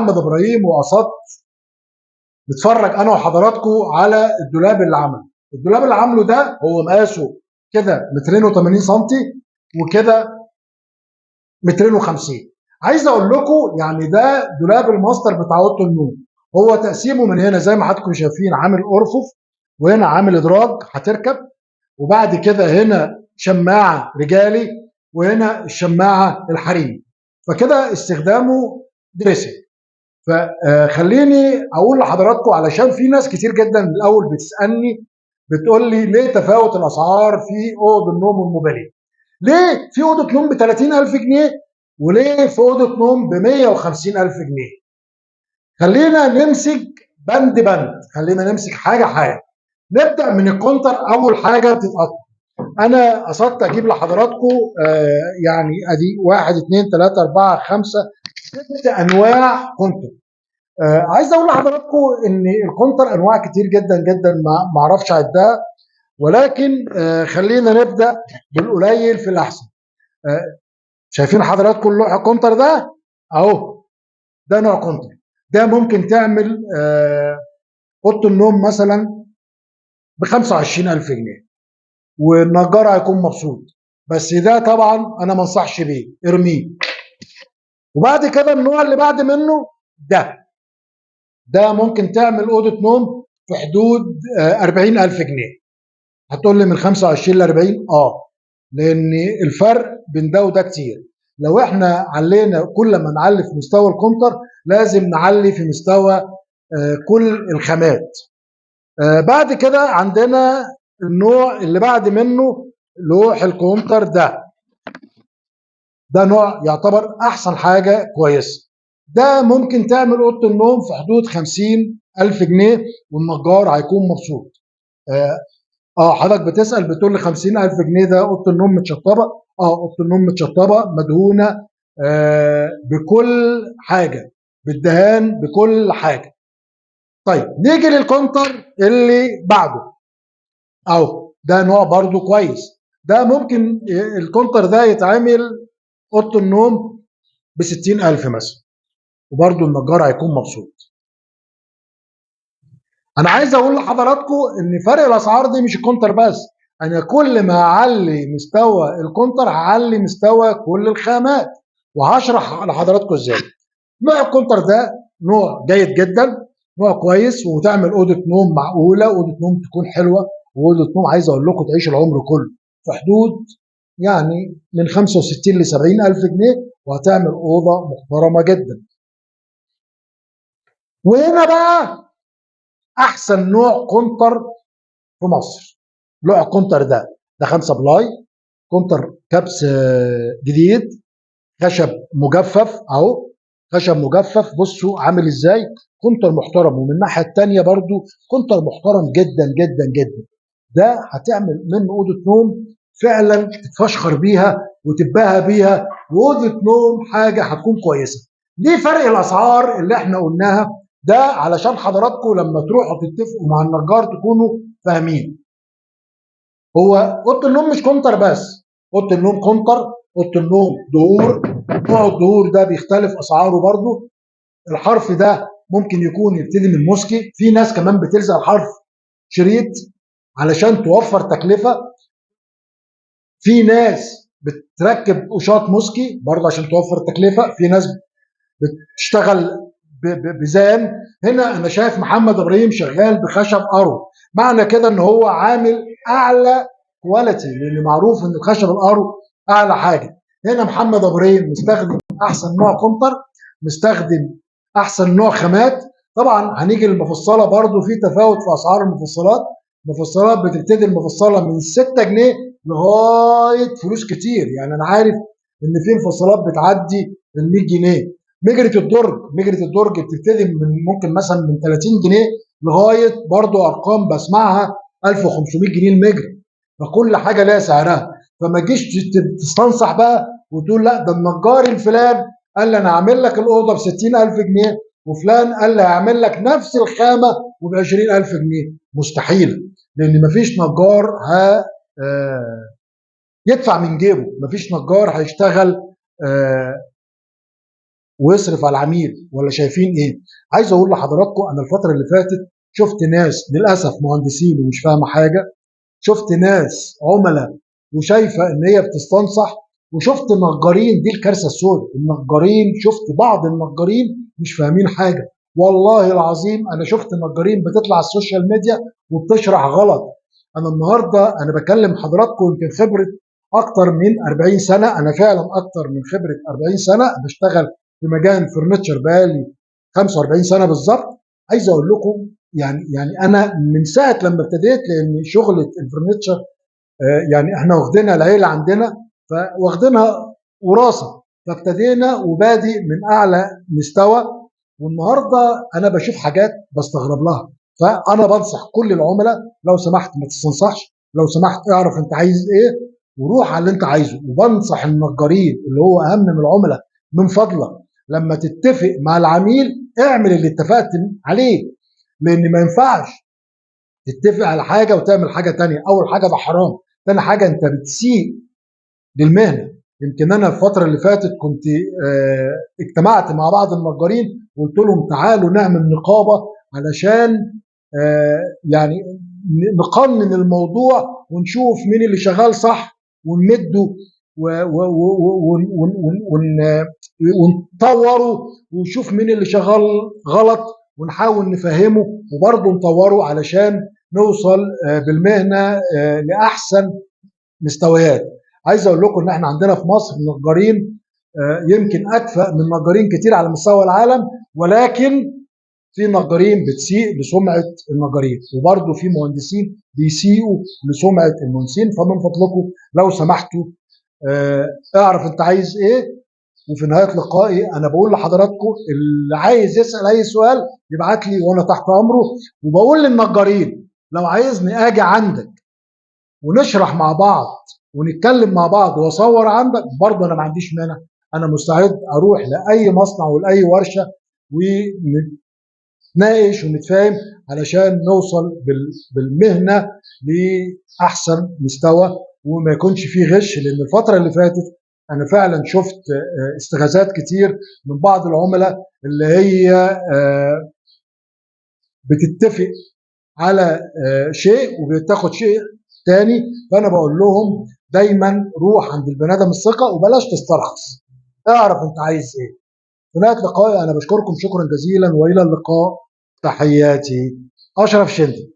محمد ابراهيم وقصدت نتفرج انا وحضراتكم على الدولاب اللي عمله. الدولاب اللي عامله ده هو مقاسه كده 280 سم وكده 250. عايز اقول لكم يعني ده دولاب الماستر بتاع اوضة النوم. هو تقسيمه من هنا زي ما حضراتكم شايفين، عامل ارفف، وهنا عامل ادراج هتركب، وبعد كده هنا شماعة رجالي، وهنا الشماعه الحريمي. فكده استخدامه dressing. فخليني اقول لحضراتكم، علشان في ناس كتير جدا من الاول بتسالني بتقول لي ليه تفاوت الاسعار في اوض النوم والموبيليا؟ ليه في اوضة نوم ب 30000 جنيه وليه في اوضة نوم ب 150000 جنيه؟ خلينا نمسك بند بند، خلينا نمسك حاجة حاجة. نبدا من الكونتر. اول حاجة بتتقطع، انا قصدت اجيب لحضراتكم يعني ادي 1 2 3 4 5 6 انواع كونتر. عايز اقول لحضراتكم ان الكونتر انواع كتير جدا جدا، ما اعرفش اعدها، ولكن خلينا نبدا بالقليل في الاحسن. شايفين حضراتكم اللوح الكونتر ده اهو، ده نوع كونتر. ده ممكن تعمل اوضة النوم مثلا ب 25000 جنيه والنجار هيكون مبسوط، بس ده طبعا انا ما انصحش بيه، ارميه. وبعد كده النوع اللي بعد منه ده ممكن تعمل اوضة نوم في حدود 40000 جنيه. هتقول لي من 25 ل 40؟ لان الفرق بين ده وده كتير. لو احنا علينا، كل ما نعلي في مستوى الكونتر لازم نعلي في مستوى كل الخامات. بعد كده عندنا النوع اللي بعد منه لوح الكونتر ده نوع يعتبر احسن حاجة كويسة. ده ممكن تعمل اوضة النوم في حدود 50000 جنيه والنجار هيكون مبسوط. حضرتك بتسال بتقول لي 50000 جنيه ده اوضة النوم متشطبه؟ اوضة النوم متشطبه مدهونه بكل حاجة، بالدهان، بكل حاجة. طيب نيجي للكونتر اللي بعده اهو، ده نوع برضو كويس. ده ممكن الكونتر ده يتعمل اوضة النوم ب 60000 مثلا، وبرضو النجار هيكون مبسوط. انا عايز اقول لحضراتكم ان فرق الاسعار دي مش الكونتر بس، انا كل ما اعلي مستوى الكونتر هعلي مستوى كل الخامات، وهشرح لحضراتكم ازاي. نوع الكونتر ده نوع جيد جدا، نوع كويس، وتعمل اوضة نوم معقولة، اوضة نوم تكون حلوة، واوضه نوم عايز اقول لكم تعيش العمر كله، في حدود يعني من 65 ل 70 الف جنيه، وهتعمل اوضة محترمه جدا. وهنا بقى احسن نوع كونتر في مصر، نوع الكونتر ده 5 ply، كونتر كبس جديد، خشب مجفف اهو، خشب مجفف، بصوا عامل ازاي، كونتر محترم. ومن الناحية الثانية برضو كونتر محترم جدا جدا جدا. ده هتعمل منه اوضة نوم فعلا تتفشخر بيها وتباهى بيها، واوضه نوم حاجة هتكون كويسة. ليه فرق الاسعار اللي احنا قلناها ده؟ علشان حضراتكم لما تروحوا تتفقوا مع النجار تكونوا فاهمين. هو اوضة النوم مش كونتر بس، اوضة النوم كونتر، اوضة النوم دهور. نوع الدهور ده بيختلف اسعاره برضو. الحرف ده ممكن يكون يبتدي من موسكي، في ناس كمان بتلزق الحرف شريط علشان توفر تكلفة. في ناس بتركب قشاط موسكي برضه عشان توفر تكلفة، في ناس بتشتغل بزان. هنا انا شايف محمد ابراهيم شغال بخشب ارو، معنى كده ان هو عامل اعلى quality، لان معروف ان الخشب الارو اعلى حاجة. هنا محمد ابراهيم مستخدم احسن نوع كونتر، مستخدم احسن نوع خامات. طبعا هنيجي للمفصله برضو في تفاوت في اسعار المفصلات. المفصلات بتبتدي المفصلة من 6 جنيه لغاية فلوس كتير، يعني انا عارف ان في مفصلات بتعدي ال 100 جنيه. مجرة الدرج بتبتدي من ممكن مثلا من 30 جنيه لغاية برضو ارقام بسمعها 1500 جنيه المجرى. فكل حاجة لها سعرها، فما تجيش تستنصح بقى وتقول لا ده النجار الفلان قال لي انا هعمل لك الاوضة ب 60000 جنيه، وفلان قال لي هعمل لك نفس الخامة وب 20000 جنيه. مستحيل، لان مفيش نجار يدفع من جيبه، مفيش نجار هيشتغل ويصرف على العميل، ولا شايفين ايه؟ عايز اقول لحضراتكم انا الفترة اللي فاتت شفت ناس للاسف مهندسين ومش فاهمه حاجة، شفت ناس عملاء وشايفه ان هي بتستنصح، وشفت نجارين، دي الكارثة السوداء، النجارين، شفت بعض النجارين مش فاهمين حاجة. والله العظيم انا شفت نجارين بتطلع على ال social media وبتشرح غلط. انا النهارده انا بكلم حضراتكم يمكن خبره اكتر من 40 سنة، انا فعلا اكتر من خبره 40 سنة بشتغل في مجال furniture بقالي 45 سنة بالظبط. عايز اقول لكم يعني انا من ساعة لما ابتديت، لان شغله ال furniture يعني احنا واخدينها العيلة عندنا، فواخدينها وراثه، فابتدينا وبادي من اعلى مستوى، والنهارده انا بشوف حاجات بستغرب لها. فانا بنصح كل العملاء لو سمحت ما تستنصحش، لو سمحت اعرف انت عايز ايه وروح على اللي انت عايزه. وبنصح النجارين اللي هو اهم من العملاء، من فضلك لما تتفق مع العميل اعمل اللي اتفقت عليه، لان ما ينفعش تتفق على حاجة وتعمل حاجة تانية. اول حاجة ده حرام، تاني حاجة انت بتسيء للمهنه. يمكن انا الفترة اللي فاتت كنت اجتمعت مع بعض النجارين وقلت لهم تعالوا نعمل نقابة علشان يعني نقنن الموضوع ونشوف مين اللي شغال صح ونمده ونطوره، ونشوف مين اللي شغال غلط ونحاول نفهمه وبرضه نطوره علشان نوصل بالمهنه لاحسن مستويات. عايز اقول لكم ان احنا عندنا في مصر نجارين يمكن اكفأ من نجارين كتير على مستوى العالم، ولكن في نجارين بتسيء لسمعه النجارين، وبرضه في مهندسين بيسيئوا لسمعه المهندسين. فمن فضلكم لو سمحتوا اعرف انت عايز ايه. وفي نهاية لقائي انا بقول لحضراتكم اللي عايز يسال اي سؤال يبعت لي وانا تحت امره. وبقول للنجارين لو عايزني اجي عندك ونشرح مع بعض ونتكلم مع بعض واصور عندك برضه انا ما عنديش مانع، انا مستعد اروح لاي مصنع ولاي ورشه ونتناقش ونتفاهم علشان نوصل بالمهنه لاحسن مستوى وما يكونش فيه غش. لان الفترة اللي فاتت انا فعلا شفت استغاثات كتير من بعض العملاء اللي هي بتتفق على شيء وبتاخد شيء تاني. فانا بقول لهم دايما روح عند البني ادم الثقة وبلاش تسترخص، اعرف انت عايز ايه. في نهاية لقائي انا بشكركم شكرا جزيلا والى اللقاء. تحياتي، اشرف شندي.